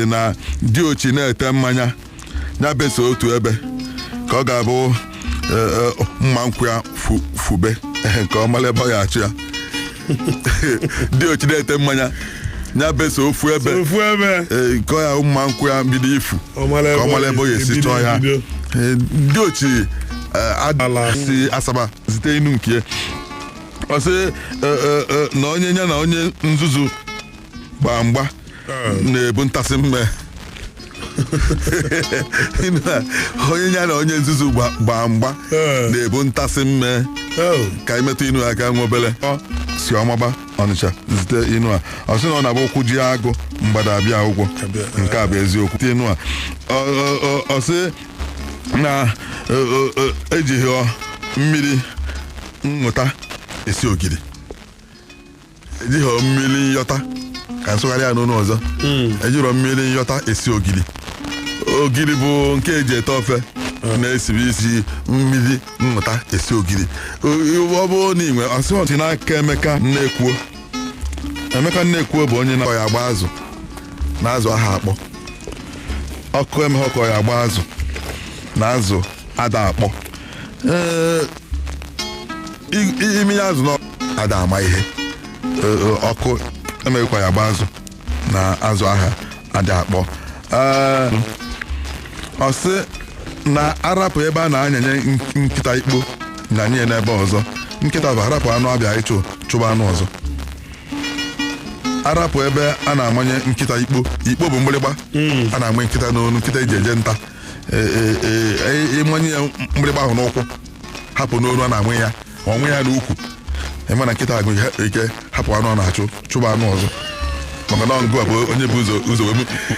Sị na diochi na-ete mmanya ya besa otu ebe ka ọ ga-abụ mma nkwụ ya fube nke ọ mara ebe ọ ga-achụ ya. Diochi na-ete mmanya ya besa ofu ebe. Ofu ebe. Ee, ka ọ ya mma nkwụ ya bido ifu Ọ mara ka ọ mara ebe ọ ga-esi ebido chọọ ya. ebido. Ee, diochi Ala. si Asaba zite inu nke ya. Ọ sị na onye ya na onye nzuzu gbaa mgba na-ebu ntasị mme. Onye ya na onye nzuzu gbaa mgba na-ebu ntasị mme. Oh. Ka anyị metụ inu aka nwa obele. Ọ si Ọmaba Ọnịcha zite inu a. Ọ sị na ọ na-abụ ụkwụ ji agụ, mgbada abịa ụgwọ. Abịa. Nke a bụ eziokwu. Inu a ọ sị na ejighị mmiri mmụta esi ogiri, ejighị mmiri nyọta ka nsụgharị ya n'ọnụ ọzọ, ejirọ mmiri nyọta esi ogiri. Ogiri bụ nke eji ete ofe na-esibi isi. Mmiri mmụta esi ogiri, ọ bụrụ na inwe ọsị ọchị n'aka Emeka Nnekwuo. Emeka Nnekwuo bụ onye na-akọ ya agba azụ na azụ aha akpọ ọkụ. Emeghe ọkọ ya agba azụ na azụ ada akpọ. Ee, iminye azụ na ada ama ihe. Ee, ọkụ emeghịkwa ya agba azụ na azụ aha ada akpọ. Ee, ọ sị na arapụ ebe a na-anyanye nkịta ikpo nyanye ya n'ebe ọzọ, nkịta bụ arapụ anụ abịa ịchụ chụba anụ ọzọ. Arapụ ebe a na-amanye nkịta ikpo, ikpo bụ mgbịrịgba a na-ama nkịta n'onu, nkịta eji eje nta. Ịmanye ya mgbịrịgba ahụ n'ụkwụ, hapụ n'onu a na-amụ ya, ma ọnwe ya n'ukwu, ịma na nkịta agụ ike hapụ anụ ọ na-achụ chụba anụ ọzọ, maka na ọngụ a bụ onye bụ ụzọ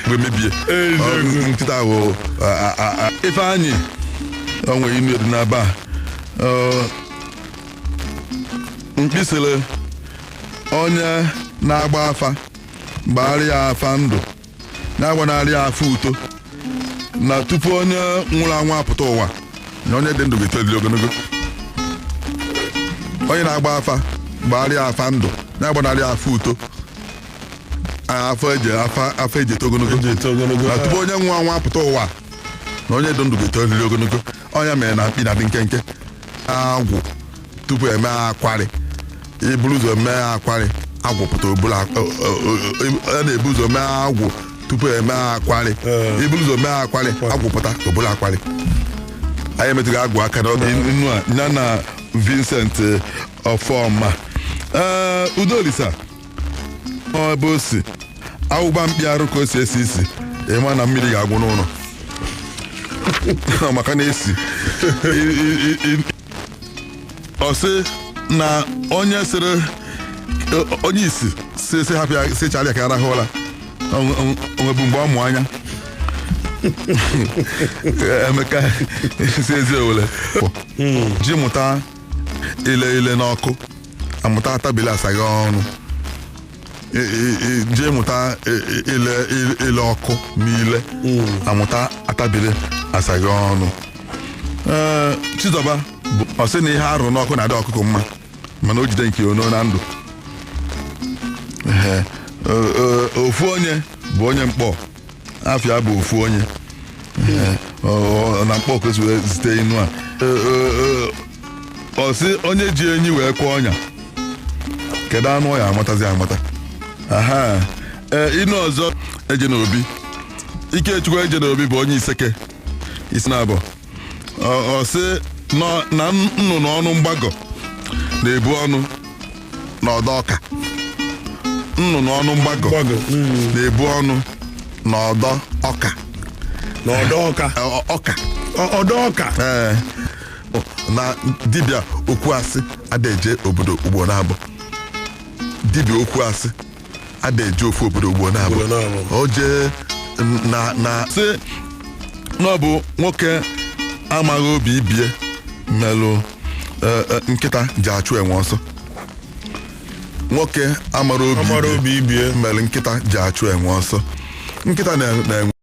wee mebie. Eziokwu. Nkịta bụ Ifeanyị onwe inu dị n'ebe a. Mkpịsịrị onye na-agba afa gbara ya afa ndụ na-agbanarị ya afa uto, na tupu onye nwụrụ anwụ apụta ụwa, na onye dị ndụ ga-etoliri ogologo. Onye na-agba afa gbara ya afa ndụ na-agbanarị ya afa uto, afọ eji afa, afọ eji eto ogologo. Eji eto ogologo. Na tupu onye nwụrụ anwụ apụta ụwa, na onye dị ndụ ga-etoliri ogologo. Onye mere na mkpi na-adị nkenke. Agwụ tupu eme akwarị, iburu ụzọ mee akwarị agwụ pụta oburu a na-ebu ụzọ mee agwụ tupu eme akwarị. Iburu ụzọ mee akwarị, agwụ pụta oburu akwarị. Anyị emetụghị agwụ aka n'oge nnu a ya na Vincent Ọfọma. Ee, Udolisa ọ ebe o si awụba mkpi arụ ka o si esi isi, ịma na mmiri ga-agwụ n'ụlọ maka na esi ọ sị na onye sịrị onye isi si hapụ ya si chara ya ka arahụ ụra onwebu mgbe ọ mụ anya. Emeka si ezi owele ji mụta ile ile n'ọkụ, amụta atabili asaghị ọnụ. Jee mụta ile ile ọkụ n'ile, amụta atabili asaghị ọnụ. Ee, Chizọba bụ ọ sị na ihe arụ n'ọkụ na-adị ọkụkọ mma, mana o jide nke ono na ndụ. Ehe, ofu onye bụ onye mkpọ afịa bụ ofu onye. Ehe, na mkpọ ka o si wee zite inu a. Ọ sị onye ji enyi wee kwụọ ọnya, kedu anụ ọ ya amatazi amata? Aha, ee, inu ọzọ eje n'obi. Ikechukwu eje n'obi bụ onye Iseke isi na abụ. Ọ sị na nnụnụ ọnụ mgbagọ na-ebu ọnụ n'ọdọ ọka. Nnụnụ ọnụ mgbagọ Mgbagọ. Na-ebu ọnụ n'ọdọ ọka. N'ọdọ ọka. Ọka. Ọdọ ọka. Ee, na dibịa okwu asị ada eje obodo ugbo na-abụ. Dibịa okwu asị ada eje ofu obodo ugbo na-abụ. Ugboro na-abụ. O jee na sị na ọ bụ nwoke amaghị obi ibie melụ nkịta ji achụ enwe ọsọ. Nwoke amara obi Amara ibie obi ibie. melụ nkịta ji achụ enwe ọsọ. Nkịta na-enwe